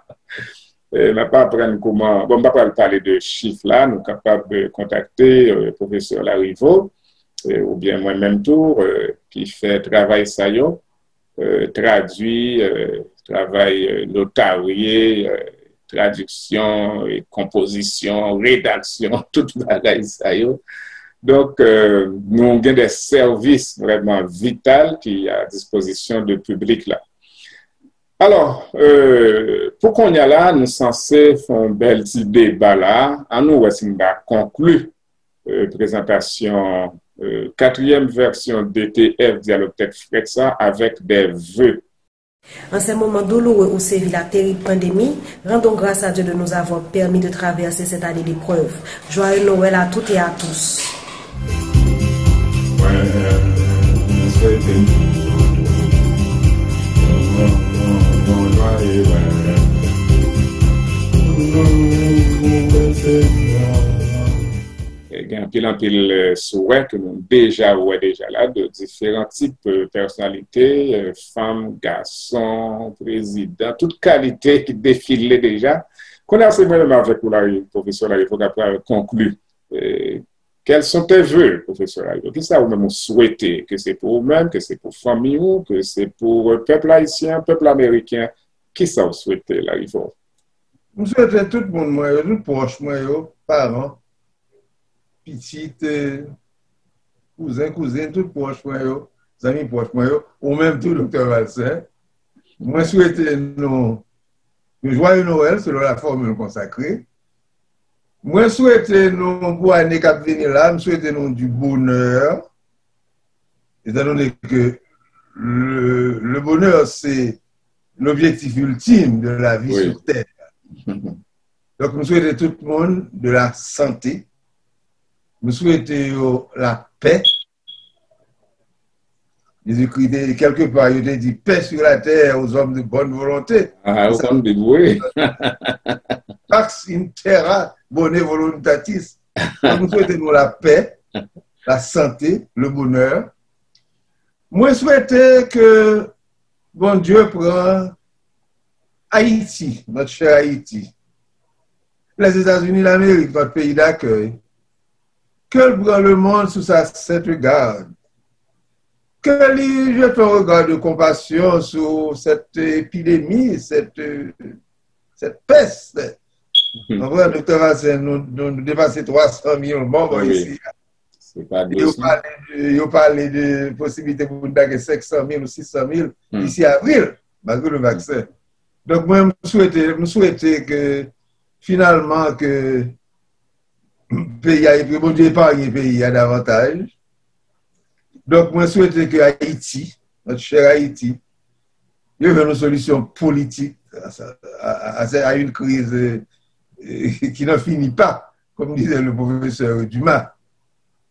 Eh, n ap aprann kòman, bon, m pa pral pale de chif la, nou kapab, eh, kontakte, eh, pwofesè Lariveaux, eh, oubyen mwen menm tou, eh, ki fè travay sa yo, eh, tradui, eh, travay, eh, notarye, eh, tradiksyon, eh, konpozisyon, redaksyon, tout bagay sa yo. Donk, eh, nou gen de sèvis vrèman vital ki a dispozisyon de piblik la. Alò, eh, pou kounye a la, nou sanse fè yon bèl ti deba la. Ann nou wè si n ta konkli, eh, prezantasyon, eh, katriyèm vèsyon D T F Dyalòg Tèt Frèt sa avèk de ve. En ces moments douloureux où sévit la terrible pandémie, rendons grâce à Dieu de nous avoir permis de traverser cette année d'épreuve. Joyeux Noël à toutes et à tous. Mwen, mwen swete nou yon, yon, yon, yon jwaye Nwèl. Pou nou renmen Senyè a. E gen Anpil, anpil, eh, souwè ke nou deja wè deja la, de diferan tip, eh, pèsonalite, eh, fanm, gason, prezidan, tout kalite ki defile deja. Kounye a, se mwen menm avèk ou, Lari-, pwofesè Larivo, k ap pral konkli. Eh, quels sont tes vœux, pwofesè Larivo? Kisa ou menm ou swete, ke se pou ou menm, ke se pou fanmi ou, ke se pou, eh, pèp ayisyen, pèp ameriken? Kisa ou swete, Larivo? M swete tout moun mwen yo, tout pwòch mwen yo, paran, pitit, eh, kouzen, kouzin, tout pwòch mwen yo, zanmi pwòch mwen yo, ou menm tou, Doktè Valcin. Mwen swete nou yon joyeux Noël, selon la formule consacrée. Mwen swete nou, pou ane k ap vini la, m swete nou du bonheur, étant donné que le, le bonheur, c'est l'objectif ultime de la vie sur terre. Donk, m swete tout moun de la santé. M swete yo la pè. Jezikri te, kèlkepa, yo te di, paix sur la terre aux hommes de bonne volonté. Ah, ou konn Bib, wi. Pax in terra bone voluntatis. Donk, m swete nou la pè, la santé, le bonheur. Mwen swete ke Bondye pran Ayiti, notre cher Ayiti, les États-Unis d'Amérique, notre pays d'accueil, que le monde sous sa sainte garde, que li jete un regard de compassion sur cette épidémie, cette, cette peste. Konprann, Doktè Valcin, nou, nou, nou depase twa san mil mò isi. Yo pale de, yo pale de posibilite pou nou ta gen senk san mil ou sis san mil disi avril, malgre le vaksen. Donk, mwen, m swete, m swete ke, finalman, ke peyi a, epi Bondye epaye peyi a davantaj. Donk, mwen swete ke Ayiti, notre cher Ayiti, yo jwenn yon solisyon politik a, a, a, a une crise, eh, qui n'en finit pas, comme disait le professeur Dumas.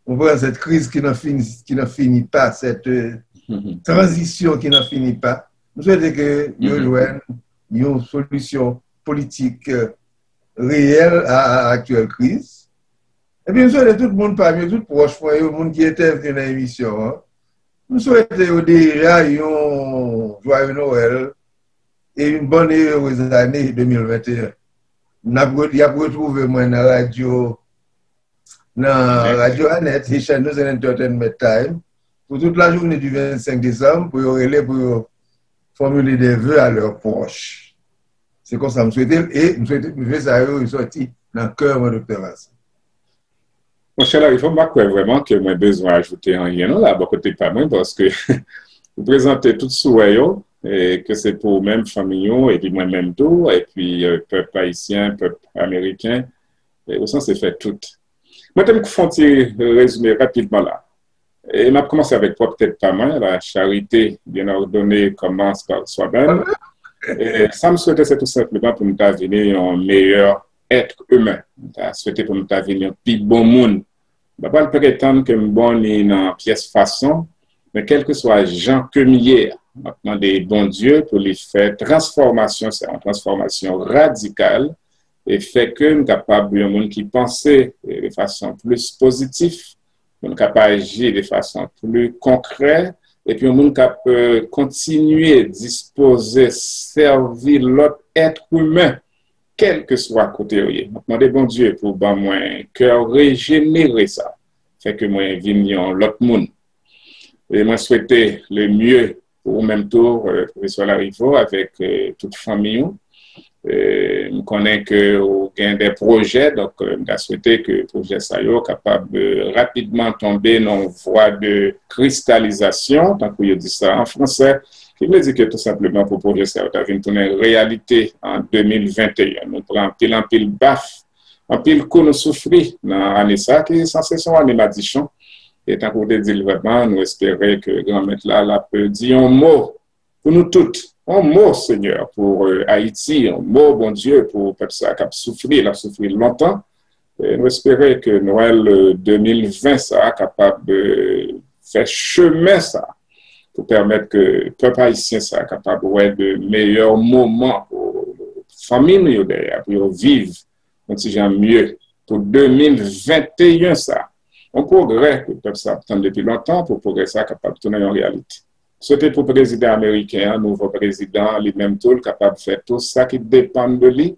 Ou konprann, cette crise qui n'en finit, qui n'en finit pas, cette, eh, transition qui n'en finit pas. M swete ke yo jwenn yon solisyon politik, eh, reyèl a, a aktyèl kriz. Epi m swete tout moun pami yo, tout pwòch mwen yo, moun ki entèvni nan emisyon an, m swete yo deja yon joyeux Noël et une bonne et heureuse année deux mille vingt et un. N ap re-, y ap retwouve mwen nan radyo, nan radyo Anèt, Haitian News and Entertainment Time, pou tout lajounen di vennsenk desanm, pou yo rele, pou yo formuler des vœux à leurs proches. Se konsa m swete l, e m swete ke ve sa yo soti nan kè mwen, Doktè Valcin. Monchè Larivo, m pa kwè vrèman ke mwen bezwen ajoute anyen non la, bò kote pa mwen, paske ou prezante tout souwè yo, e ke se pou ou menm, fanmi ou, epi mwen menm tou, epi, eh, pèp ayisyen, pèp ameriken, e ou sanse fè tout. Mwen te m fè yon ti rezime rapidman la. E m ap kòmanse avèk pwòp tèt pa mwen, la charité bien ordonnée commence par soi-même. E sa m swete, se tou senpleman pou m ta vini yon meyè èt imen. M ta swete pou m ta vini yon pi bon moun. M pa pral pretann ke m bon ni nan pyès fason, men kèlkeswa jan ke m ye, m ap mande Bondye pou li fè transfòmasyon, se yon transfòmasyon radikal, e fè ke m kapab yon moun ki panse, e, de fason plis pozitif, yon moun k ap aji de fason pli konkrè, epi yon moun k ap, eh, kontinye dispoze sèvi lòt èt imen, kèlkeswa kote yo ye. M ap mande Bondye pou ban mwen kè rejenere sa, fè ke mwen vin yon lòt moun. E mwen swete le mieux pou ou menm tou, eh, pwofesè Larivo, avèk, eh, tout fanmi ou. Eh, m konnen ke ou gen de pwojè, donk, eh, m ta swete ke pwojè sa yo kapab, eh, rapidman tonbe nan yon vwa de kristalizasyon, tankou yo di sa an fransè, ki vle di ke tou senpleman pou pwojè sa yo ta vin tounen reyalite an de mil venteyen. Nou pran anpil, anpil baf, anpil kou nou soufri nan ane sa ki sanse se yon ane madichon. E tankou w te di l vrèman, nou espere ke Granmèt la, l ap di yon mo pou nou tout. Yon mo, Senyè, pou, eh, Ayiti, yon mo, Bondye, pou pèp sa k ap soufri, l ap soufri lontan. E nou espere ke Nwèl, eh, de mil ven sa a kapab, eh, fè chemen sa pou pèmèt ke pèp ayisyen sa a kapab wè de meyè moman pou fanmi nou yo dèyè, pou yo viv yon ti jan mye pou de mil venteyen sa. yon pwogrè ke pèp sa ap tann depi lontan, pou pwogrè sa kapab tounen yon reyalite. Swete pou prezidan ameriken an, nouvo prezidan an, li menm tou, l kapab fè tou sa ki depann de li,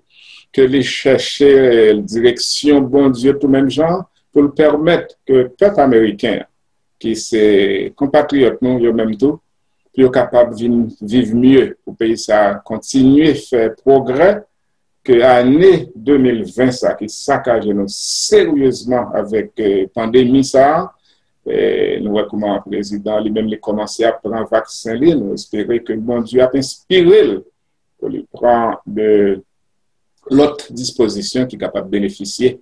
ke li chèche direksyon Bondye tou menm jan, pou l pèmèt ke pèp ameriken an, ki se konpatriyòt nou, yo menm tou, pou yo kapab vin viv mye, pou peyi sa a kontinye fè pwogrè, ke ane de mil ven sa ki sakaje nou seryezman avèk, eh, pandemi sa a. Eh, nou wè kòman prezidan li menm li kòmanse ap pran vaksen li. Nou espere ke Bondye ap enspire l pou li pran de lòt dispozisyon ki kapab benefisye,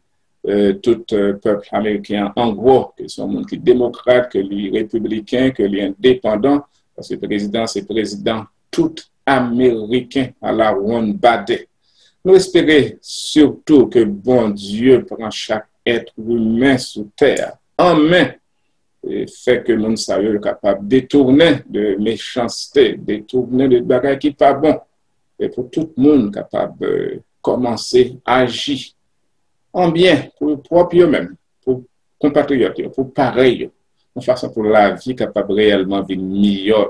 eh, tout, eh, pèp ameriken an, an gwo, ke se yon moun ki demokrat, ke li repibliken, ke li endepandan, paske prezidan se prezidan tout Ameriken a la wonn badè. Nou espere sitou ke Bondye pran chak èt imen sou tè a an men, e fè ke moun sa yo, yo kapab detounen de mechanste, detounen de bagay ki pa bon, e pou tout moun kapab, eh, kòmanse aji an byen pou pwòp yo menm, pou konpatriyòt yo, pou parèy yo, yon fason pou lavi kapab reyèlman vin miyò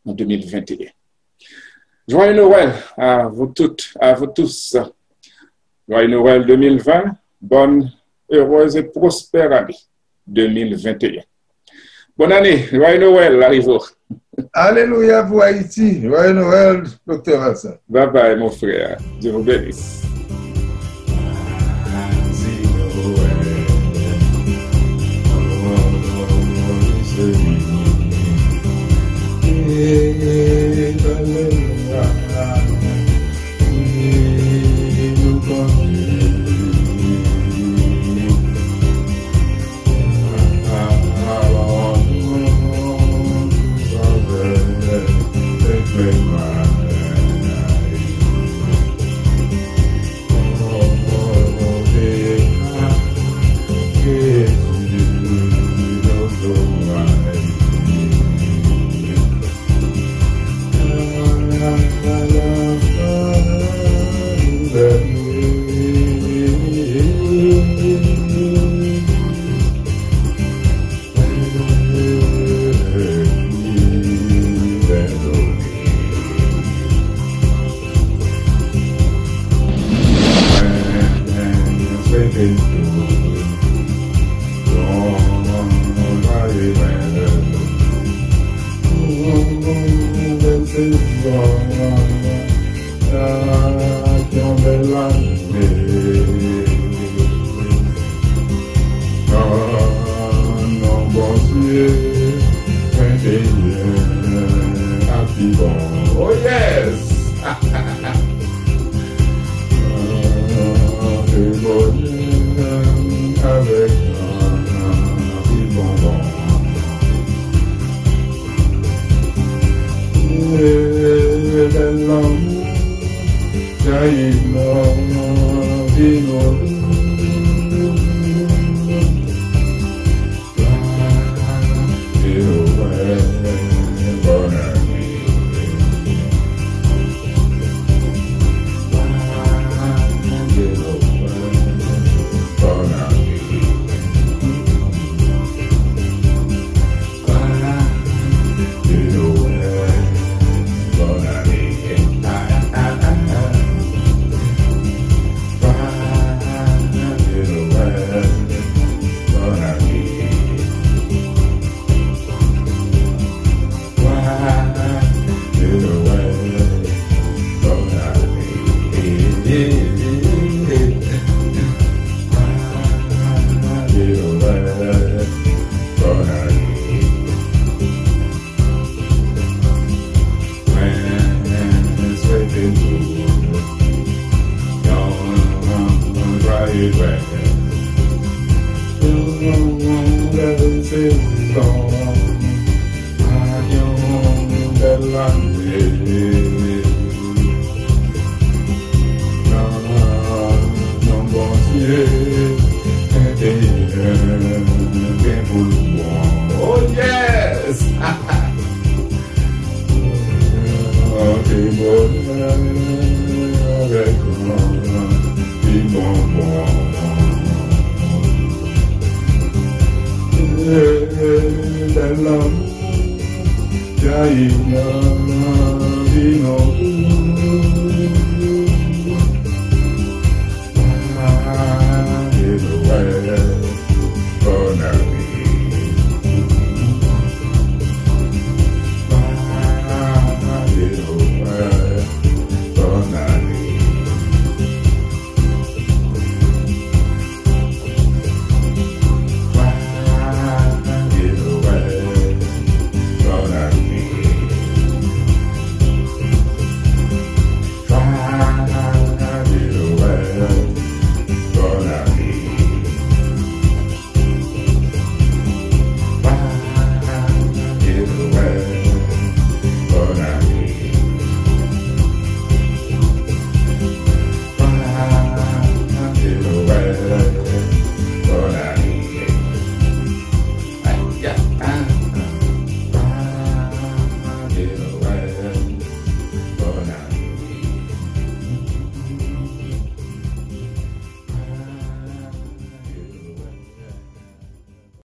an de mil venteyen. Joyeux Noël à vous toutes, à vous tous. Joyeux Noël de mil ven, bonne, heureuse et prospère année de mil venteyen. Bonne année, joyeux Noël, Larivot. Alelouya pou Ayiti. Joyeux Noël, Doktè Valsa. Bye bye, mon frère. Dieu vous bénisse. Ak yon bèl ane. Nan non Bondye, venteyen a pi bon. Oh yes! Ke Bondye avèk nou, pi bon bon. Bèl lanmou, Joyeux Noël, bonne année. Mwen swete nou yon jwaye Nwèl, yon bèl sezon, ak yon bèl lane. Nan non Bondye, venteyen gen pou l bon. Oh yes! Antre bonè avèk mwen, pi bon bon. Kaye nan